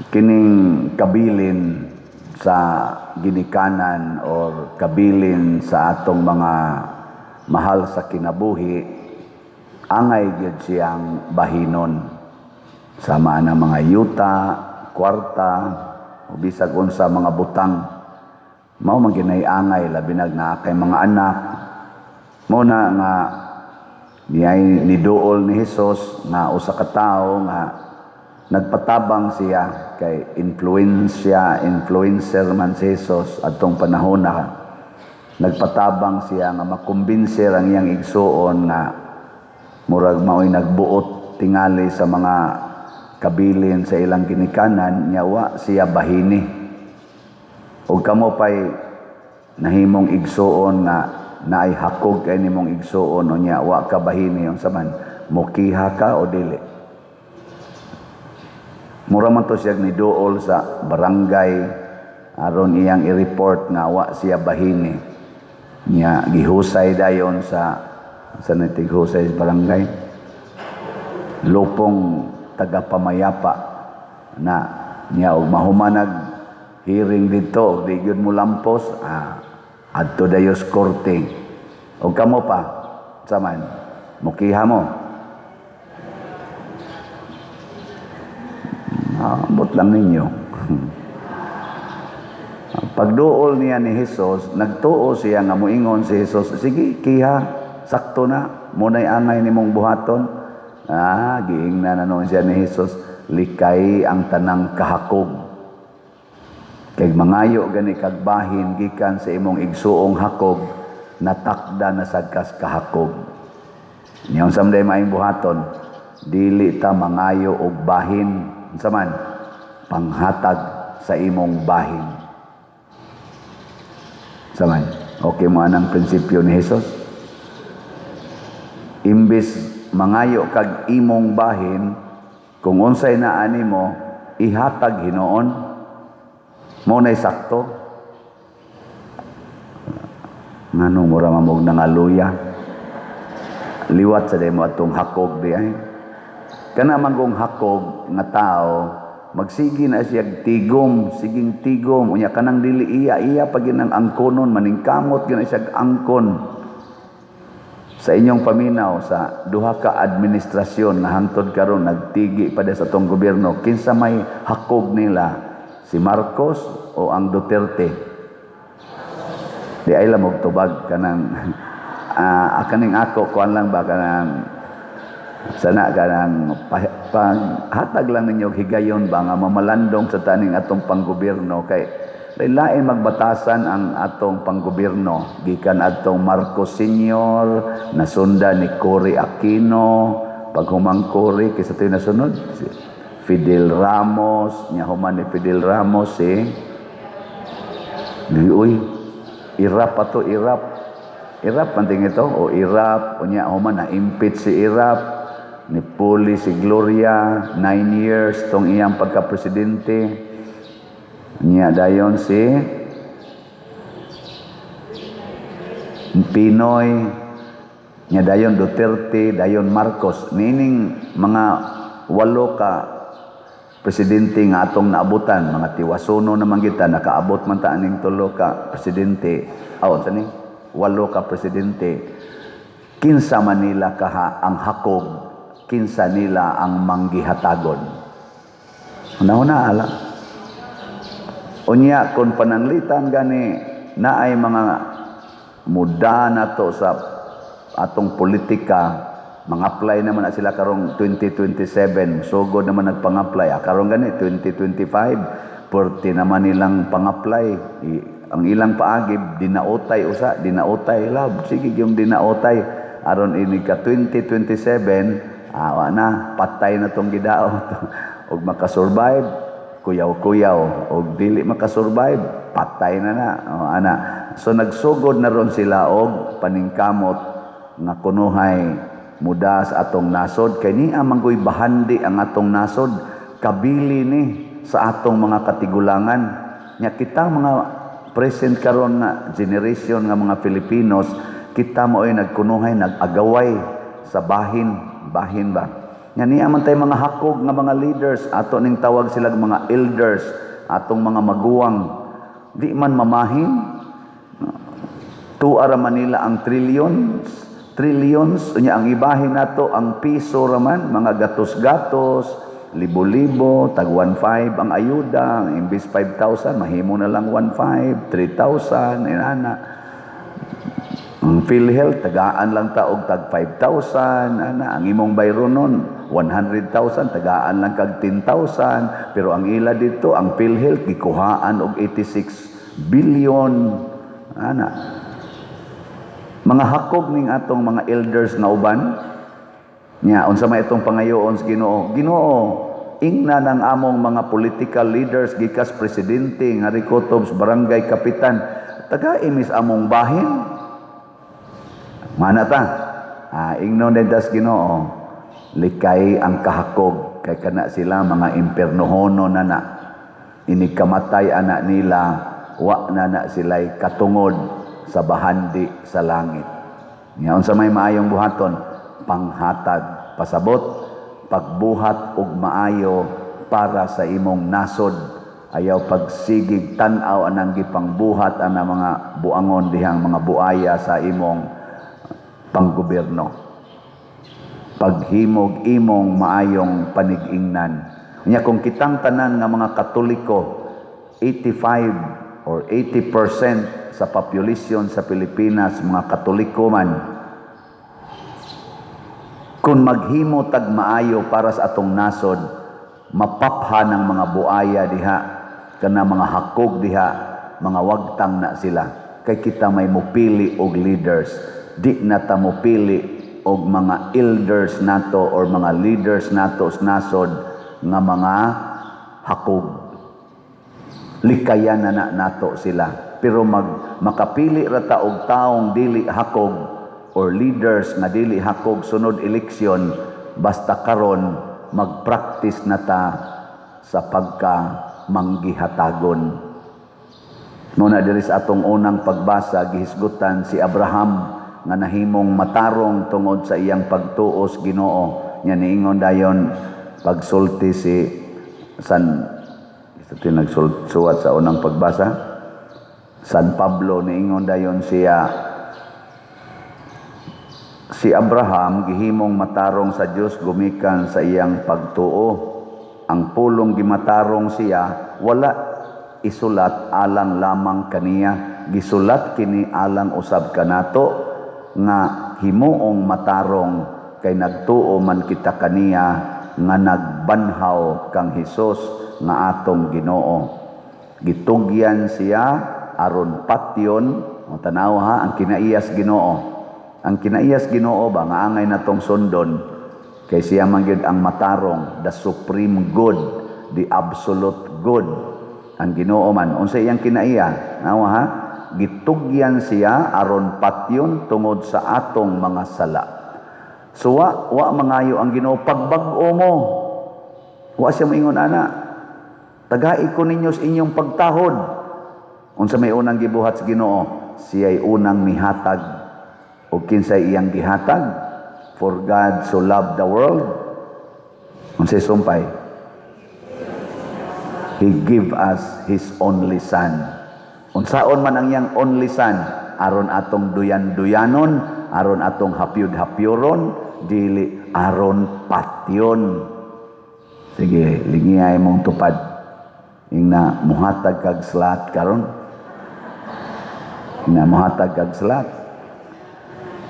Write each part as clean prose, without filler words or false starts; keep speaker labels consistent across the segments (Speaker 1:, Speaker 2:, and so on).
Speaker 1: Kining kabilin sa ginikanan or kabilin sa atong mga mahal sa kinabuhi, angay gyud siyang bahinon. Sama na mga yuta, kwarta, o bisag unsa mga butang. Mao man ginay angay, labi na naa kay mga anak. Mao na nga niyay niduol ni Hesus nga usa ka tawo nga nagpatabang siya kay influencer man si Hesus adtong panahon na. Nagpatabang siya nga makumbinser ang iyang igsuon nga murag maoy nagbuot tingali sa mga kabilin sa ilang ginikanan nya wa siya bahini. Og kamo pay nahimong igsuon nga naay hakog kay nimong igsuon, unya wa ka bahini, unsa man, mukiha ka o dili? Mura man to siya niduol sa barangay aron iyang i-report nga wa siya bahini. Nya gihusay dayon sa natighusay sa barangay, lupong tagapamayapa na niya, og mahumanag hearing dito, di gyud mo lampos, adto dayos korte. Og kamo pa sa man, mukiha mo? Ambot lang ninyo. Pagduol niya ni Hesus, nagtuo siya nga moingon si Hesus, "Sige, kiha, sakto na, munay angay nimong buhaton." Giingnan na noon siya ni Hesus, "Likay ang tanang kahakog. Kay mangayo gani kag bahin gikan sa imong igsuong hakog, natakda na sad kas kahakog." Nya unsa man maayong buhaton? Dili ta mangayo og bahin. Unsa man? Panghatag sa imong bahin. Unsa man? Okay mo anang prinsipyo ni Hesus? Imbis mangayo kag imong bahin, kung unsay naa nimo, ihatag hinuon. Mo nay sakto. Ngano mura mamog nangaluya? Liwat sa demo atong hakog di ay. Kana manggong hakog nga tao, magsige na siya tigom, siging tigom, unya kanang dili iya, iya pa ginang angkonon, maningkamot gina siya angkon. Sa inyong paminaw, sa duha ka administrasyon na hangtod karon nagtigi pa sa atong gobyerno, kinsa may hakog nila, si Marcos o ang Duterte? Di ay lamog tubag kanang kaning ako kuan lang ba, kanang sana kanang paghatag lang ninyo higayon ba nga mamalandong sa taning atong panggobyerno, kay lain magbatasan ang atong panggobyerno gikan atong Marcos Senior, nasunda ni Cory Aquino, paghumang Cory, kaysa to'y nasunod si Fidel Ramos, nya human ni Fidel Ramos si uy Erap pa to, Erap Erap man ito o Erap, unya human na impeach si Erap, ni puli si Gloria, 9 years tong iyang pagka-presidente. Niya dayon si Pinoy, niya dayon Duterte, dayon Marcos. Niining mga 8 ka presidente nga atong naabutan, mga tiwasono naman kita, nakaabot man ta aning 3 ka presidente. Aw, sani? 8 ka presidente. Kinsa man nila kaha ang hakog, kinsa nila ang manggihatagon? Una-una ala. Unya kung pananglitan gani naay mga muda nato sa atong politika, mga-apply naman na sila karong 2027, sugod naman nagpang-apply. Karon gani 2025, perti naman nilang pang-apply. Ang ilang paagib dinautay usa, dinautay love, sige yung dinautay aron ini ka 2027, awa na, patay na tong gidaot. Og makasurvive, kuyaw-kuyaw. Og dili makasurvive, patay na na. O, ana. So nagsugod na ron sila og paningkamot nga kunuhay muda sa atong nasod. Kay niya manggoy bahandi ang atong nasod, kabili ni sa atong mga katigulangan. Nya kita mga present karon nga generation nga mga Filipinos, kita mao'y nagkunuhay nag-agaway sa bahin, bahin ba? Nya niya man tay mga hakog nga mga leaders, ato ning tawag sila mga elders, atong mga maguwang, di man mamahin. Tuwa ra man nila ang trillions, trillions, unya ang ibahin nato ang piso raman, mga gatos-gatos, libo-libo, tag 1.5 ang ayuda, imbis 5,000, mahimo na lang 1.5, 3,000, inana. Ang PhilHealth, tagaan lang ta og tag 5,000, ana, ang imong bayronon, 100,000, tagaan lang kag 10,000, pero ang ila dito, ang PhilHealth, gikuhaan og 86 billion, ana. Mga hakog ning atong mga elders nga uban, nya unsa may itong pangayoon sa Ginoo? Ginoo, ingna ng among mga political leaders, gikas presidente, nga kutob barangay kapitan, tagai mis among bahin. Mana ta? Ah, ingnon din tas Ginoo, likay ang kahakog kay kana sila mga impernohono na na. Inig kamatay ana nila, wa na na sila'y katungod sa bahandi sa langit. Nya unsa may maayong buhaton? Panghatag pasabot, pagbuhat og maayo para sa imong nasod. Ayaw pagsigig tan-aw anang gipangbuhat ana mga buangon dihang mga buaya sa imong panggobyerno. Paghimog imong maayong panig-ingnan. Nya kung kitang tanan nga mga Katoliko, 85 or 80% sa population sa Pilipinas mga Katoliko man, kung maghimo tag maayo para sa atong nasod, mapapha ng mga buaya diha, kana mga hakog diha, mga wagtang na sila. Kay kita may mupili og leaders, di na ta mupili og mga elders nato or mga leaders nato sa nasod nga mga hakog. Likayan na, na nato sila. Pero makapili ra ta og taong dili hakog or leaders nga dili hakog sunod eleksyon, basta karon magpractice na ta sa pagka manggihatagon. Muna diri sa atong unang pagbasa, gihisgutan si Abraham nga nahimong matarong tungod sa iyang pagtuos Ginoo. Nya niingon dayon pagsulti si San, ito nagsuwat sa unang pagbasa, San Pablo, niingon dayon siya, si Abraham gihimong matarong sa Dios gumikan sa iyang pagtuo. Ang pulong gimatarong siya wala isulat alang lamang kaniya, gisulat kini alang usab kanato nga himuong matarong kay nagtuo man kita kaniya nga nagbanhaw kang Hesus nga atong Ginoo. Gitugyan siya aron patyon. O, tanaw ha, ang kinaiyas Ginoo. Ang kinaiyas Ginoo ba nga angay natong sundon kay siya man gyud ang matarong, the supreme good, the absolute good. Ang Ginoo man, unsa iyang kinaiya? Nawa ha, gitugyan siya aron patyon tungod sa atong mga sala. So wa mangayo ang Ginoo pagbag-o mo. Wa siya moingon ana. Tagai ko ninyo sa inyong pagtahod. Unsa may unang gibuhat sa Ginoo? Siya'y unang mihatag. O kinsay iyang gihatag? For God so loved the world. Unsay sumpay? He give us His only Son. Unsaon man ang iyang only Son? Aron atong duyan-duyanon, aron atong hapyud-hapyuron, dili, aron patyon. Sige, lingiyay mong tupad. Ingna muhatag kag slot karon. Ingna muhatag kag slot.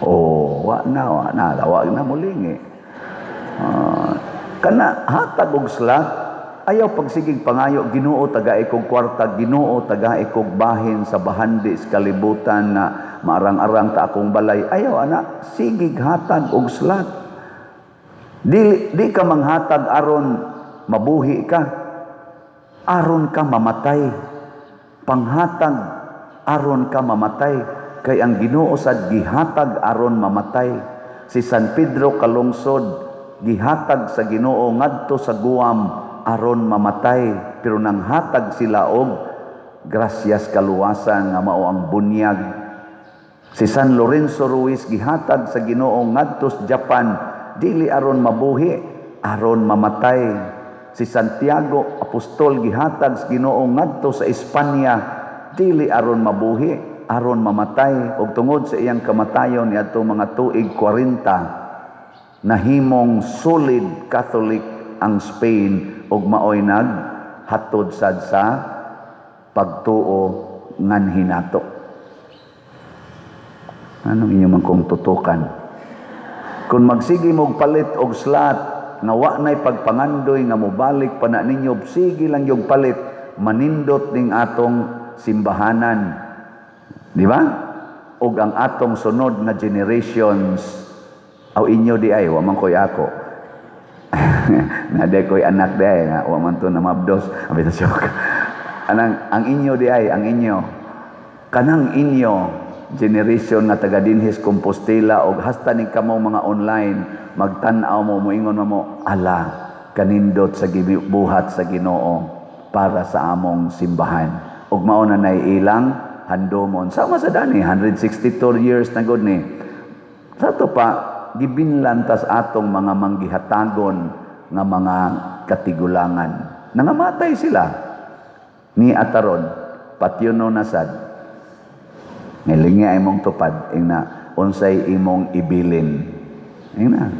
Speaker 1: Oh, wa na, wa na, wa na mulingi. Kana hatag og slot, ayaw pagsigig pangayo, "Ginoo, tagai kog kwarta, Ginoo, tagai kog bahin sa bahandi sa kalibutan na maarang-arang ta akong balay." Ayaw ana, sigig hatag og slot. Dili di ka manghatag aron mabuhi ka. Aron ka mamatay. Panghatag aron ka mamatay, kay ang Ginoo sad gihatag aron mamatay. Si San Pedro Kalungsod gihatag sa Ginoo ngadto sa Guam aron mamatay, pero nanghatag sila og grasyas kaluwasan nga mao ang bunyag. Si San Lorenzo Ruiz gihatag sa Ginoo ngadto sa Japan dili aron mabuhi. aron mamatay. Si Santiago apostol gihatag sa Ginoo ngadto sa Espanya dili aron mabuhi, aron mamatay. Ug tungod sa iyang kamatayon niadtong mga tuig 40, nahimong solid Catholic ang Spain ug maoy nag hatod sad sa pagtuo nganhi nato. Anong inyo man kong tutukan? Kung magsige mog palit og slot nga wa na'y pagpangandoy nga mobalik pa na ninyo, sige lang yung palit, manindot ning atong simbahanan. Di ba? Og ang atong sunod nga generations, aw inyo di ay, wa man ko'y ako. Naa ko'y anak di ay, nga wa man to na mabdos. Abi ta joke. Anang ang inyo di ay, ang inyo. Kanang inyo generation nga taga dinhis Compostela og hasta ni kamo mga online magtan-aw mo, moingon mo, "Ala, kanindot sa gibuhat sa Ginoo para sa among simbahan." Ug mao na nay ilang handomon. Sama sa dani, 162 years na gud ni. Sa to pa gibinlan tas atong mga manggihatagon nga mga katigulangan. Nangamatay sila ni ataron patyuno na sad. Ngilingi ay mong tupad ingna, unsay imong ibilin? Ingna,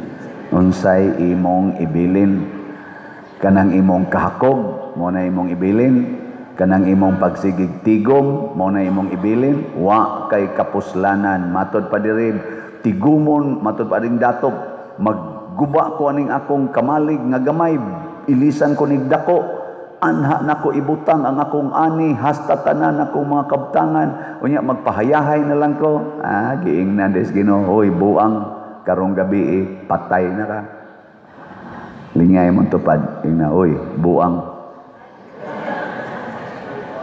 Speaker 1: unsay imong ibilin? Kanang imong kahakog mo na imong ibilin, kanang imong pagsigig tigom mo na imong ibilin? Wa kay kapuslanan. Matod pa diri tigumon, matod pa ring datop, "Magguba ko aning akong kamalig nga gamay, ilisan ko nig dako, anha nako ibutang ang akong ani hasta tanan akong mga kabtangan, unya magpahayahay na lang ko." Ah, giingnan des Ginoo, "Hoy buang, karong gabi eh, patay na ka." Lingay mong tupad, ingna, "Oy buang."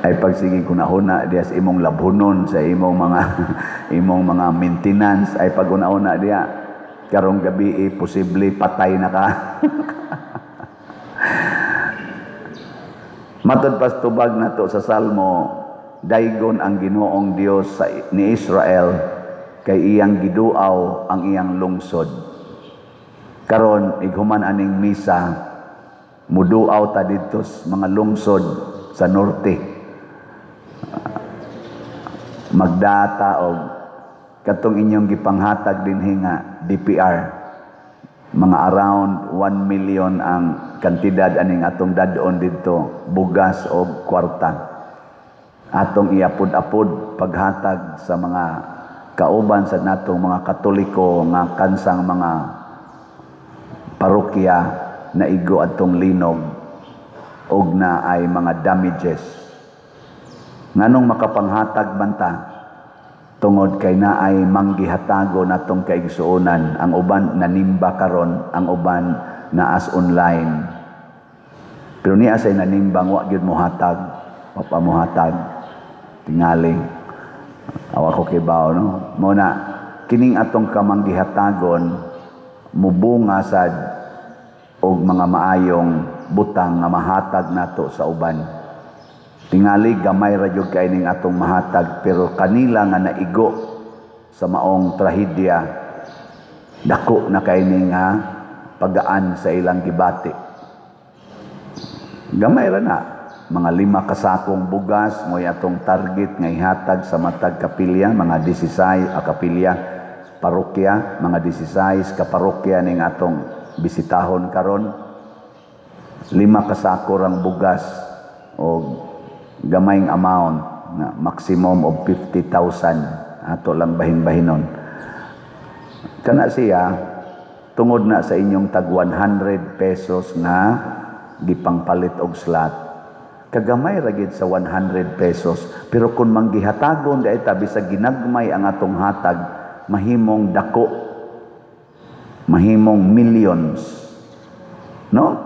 Speaker 1: Ay pagsige kunahuna diya sa imong labhunon, sa imong mga maintenance, ay pag una-una diya karong gabi eh, posible patay na ka. Matod pas tubag nato sa Salmo, daygon ang Ginoong Dios sa ni Israel kay iyang giduaw ang iyang lungsod. Karon ighuman aning misa, muduaw ta didto sa mga lungsod sa norte. Magdata og katong inyong gipanghatag dinhi nga DPR, mga around 1 million ang kantidad aning atong dadon didto, bugas og kwarta. Atong iapod-apod paghatag sa mga kauban sa natong mga Katoliko nga kansang mga parokya na igo atong linog og na ay mga damages. Nganong makapanghatag man ta? Tungod kay naay manggihatago natong kaigsuonan. Ang uban nanimba karon, ang uban naas online. Pero niya say nanimbang wa gyud mohatag, wa pa mohatag. Tingali. Awa ko kibaw, no. Mo na kining atong kamanggihatagon mubunga sad og mga maayong butang nga mahatag nato sa uban. Tingali gamay ra gyud kay ning atong mahatag, pero kanila nga naigo sa maong trahedya, dako na kay ni nga pagaan sa ilang gibati. Gamay ra na, mga 5 kasakong bugas mo'y atong target nga ihatag sa matag kapilya, mga 16 a kapilya parokya, mga 16 ka parokya ning atong bisitahon karon. 5 kasako rang bugas og gamayng amount na maximum of 50,000 ato lang bahin-bahinon. Kana siya tungod na sa inyong tag 100 pesos nga gipangpalit og slot. Kagamay ra gid sa 100 pesos, pero kung manggihatagon di ta bisag ginagmay ang atong hatag, mahimong dako, mahimong millions. No?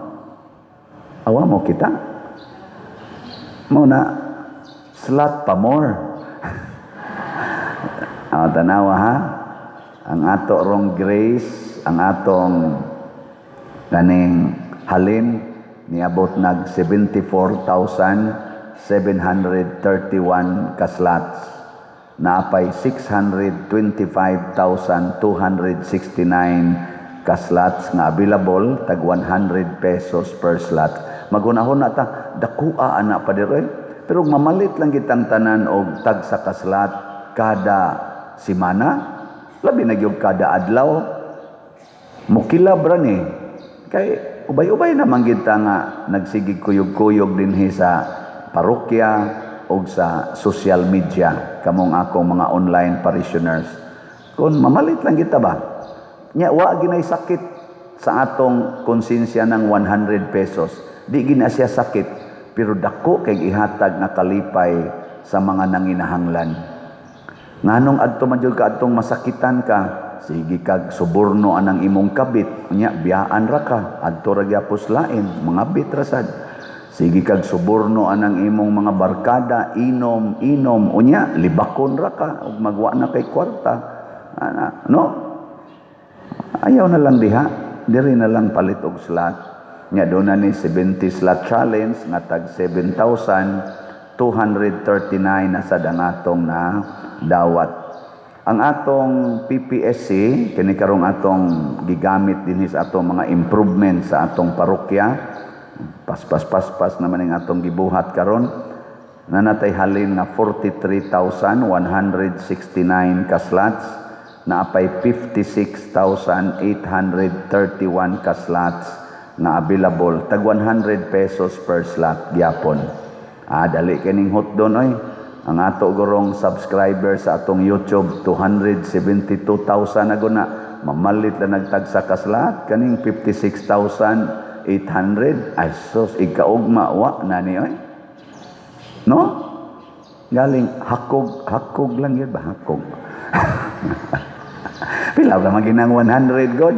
Speaker 1: Awa mo kita. Mo na slot pa more. Ah, tanawa ha. Ang ato rong grace, ang atong kaning halin niabot nag 74,731 ka slots. Naapay 625,269 ka slots nga available, tag 100 pesos per slot. Maghunahuna ta, dakua ana pa eh. Pero mamalit lang kitang tanan og tagsa ka slot kada simana, labi na gyud kada adlaw, mukilab ra ni. Kay ubay-ubay naman gid ta nga nagsigig kuyog-kuyog dinhi sa parokya o sa social media, kamong akong mga online parishioners. Kung mamalit lang kita ba? Nya wa ginay sakit sa atong konsensya ng 100 pesos. Di gina siya sakit, pero dako kay ihatag nga kalipay sa mga nanginahanglan. Nganong adto man jud ka adtong masakitan ka, sige kag suborno anang imong kabit, unya biyaan ra ka, adto ra gyapos lain, mga bit ra sad. Sige kag suborno anang imong mga barkada, inom, inom, unya libakon ra ka ug magwa na kay kwarta. Ana, no? Ayaw na lang diha, diri na lang palit og slot. Nya doon na ni 70 slot challenge nga tag 7,239 na sad ang atong na dawat. Ang atong PPSC kini karong atong gigamit dinhi sa atong mga improvement sa atong parokya. Paspas paspas naman ang atong gibuhat karon. Nanatay halin nga 43,169 ka slots, naapay 56,831 ka slots nga available, tag 100 pesos per slot gyapon. Ah, dali kining hotdon oy. Ang ato gurong subscriber sa atong YouTube, 272,000 na guna. Mamalit lang nagtagsa ka slot kaning 56,800. Ay sus, ikaugma wa na ni oy. No? Galing hakog, hakog lang yun ba, hakog. Pila ka maginang 100 god.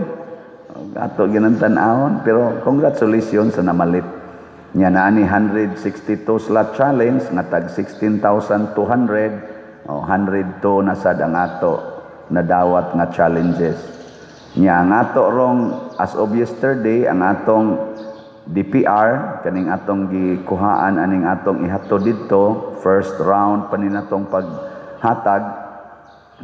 Speaker 1: Ato ginang tan-awon, pero congratulations sa namalit. Nya naa ni 162 slot challenge nga tag 16,200 o 102 na sad ang ato nadawat nga challenges. Nya ang ato rong as of yesterday, ang atong DPR kaning atong gikuhaan aning atong ihatod didto, first round pa ni natong paghatag,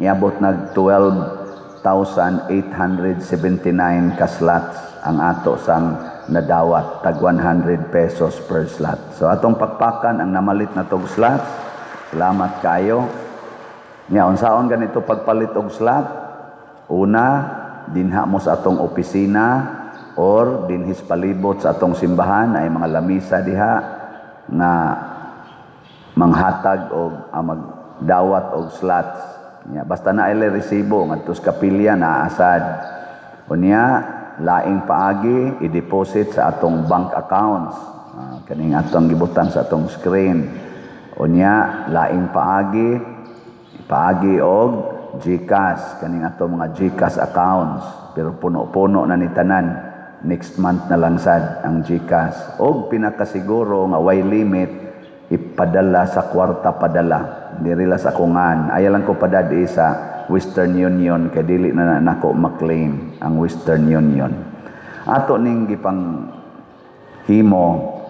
Speaker 1: niabot nag 12,879 ka slots ang ato sang nadawat, tag 100 pesos per slot. So atong pakpakan ang namalit na tog slots. Salamat kayo. Nya unsaon ganito pagpalit og slot? Una, dinha mo sa atong opisina or dinhis palibot sa atong simbahan ay mga lamisa diha nga manghatag og magdawat og slots. Nya basta na ay resibo ngadto sa kapilya naasad. Unya laing paagi, i-deposit sa atong bank accounts. Kaning atong gibutan sa atong screen. Unya laing paagi, paagi og GCash, kaning atong mga GCash accounts, pero puno-puno na ni tanan. Next month na lang sad ang GCash. Og pinakasiguro nga way limit, ipadala sa Kwarta Padala. Diri la sa kungan. Ayaw lang ko padadi sa Western Union kay dili na nako maklaim ang Western Union. Ato ning gipang himo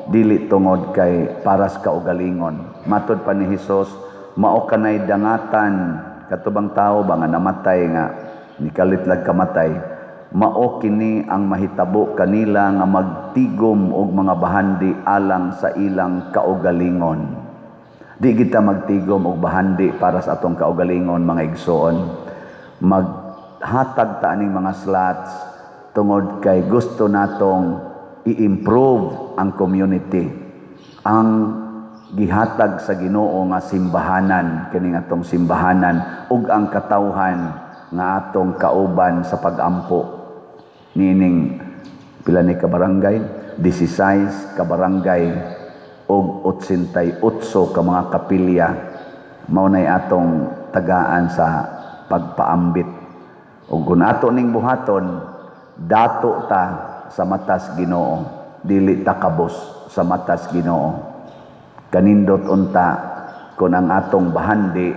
Speaker 1: dili tungod kay paras kaugalingon. Matod pa ni Hesus, mao kanay dangatan katubang tao ba nga namatay nga nikalit lag kamatay, mao kini ang mahitabo kanila nga magtigom og mga bahandi alang sa ilang kaugalingon. Di kita magtigom og bahandi para sa atong kaugalingon, mga igsoon. Maghatag ta aning mga slots tungod kay gusto natong i-improve ang community. Ang gihatag sa Ginoo nga simbahanan, kining atong simbahanan ug ang katawhan nga atong kauban sa pagampo niining pila ni ka barangay, 16 ka barangay og 88 ka mga kapilya, mao nay atong tagaan sa pagpaambit. Ug kung ato ning buhaton, dato ta sa matas Ginoo, dili ta kabos sa matas Ginoo. Kanindot unta kung ang atong bahandi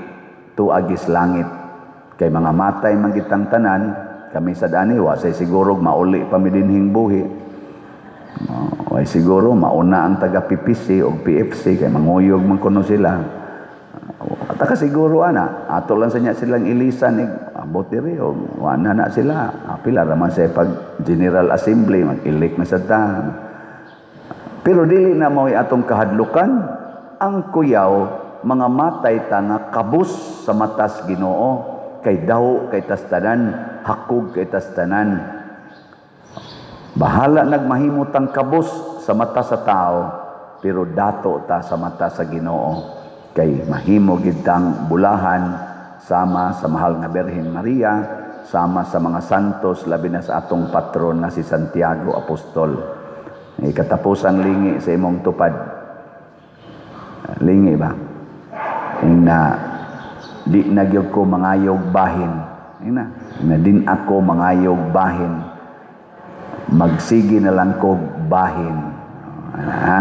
Speaker 1: tuagis langit, kay mga matay man kitang tanan. Kami sa dani, wa say siguro mauli pa mi dinhing buhi. Way siguro mauna ang taga PPC o PFC kay manguyog man kuno sila. At ka siguro ana, ato lang sa niya silang ilisan, Moabot diri o wa na na sila. Apila ra man sa pag General Assembly, mag-elect na sa ta. Pero dili na mao'y atong kahadlukan. Ang kuyaw, mga matay ta nga kabus sa matas Ginoo, kay daw kay tas tanan, hakog kay tas tanan. Bahala nagmahimutang kabus sa mata sa tao, pero dato ta sa mata sa Ginoo, kay mahimo gid tang bulahan sama sa mahal nga Birhen Maria, sama sa mga santos, labi na sa atong patron nga si Santiago Apostol. Katapusang lingi sa imong tupad. Lingi ba? Ing na di na gyud ko mangayog bahin. Ing na din ako mangayog bahin. Magsige na lang ko bahin. Ha?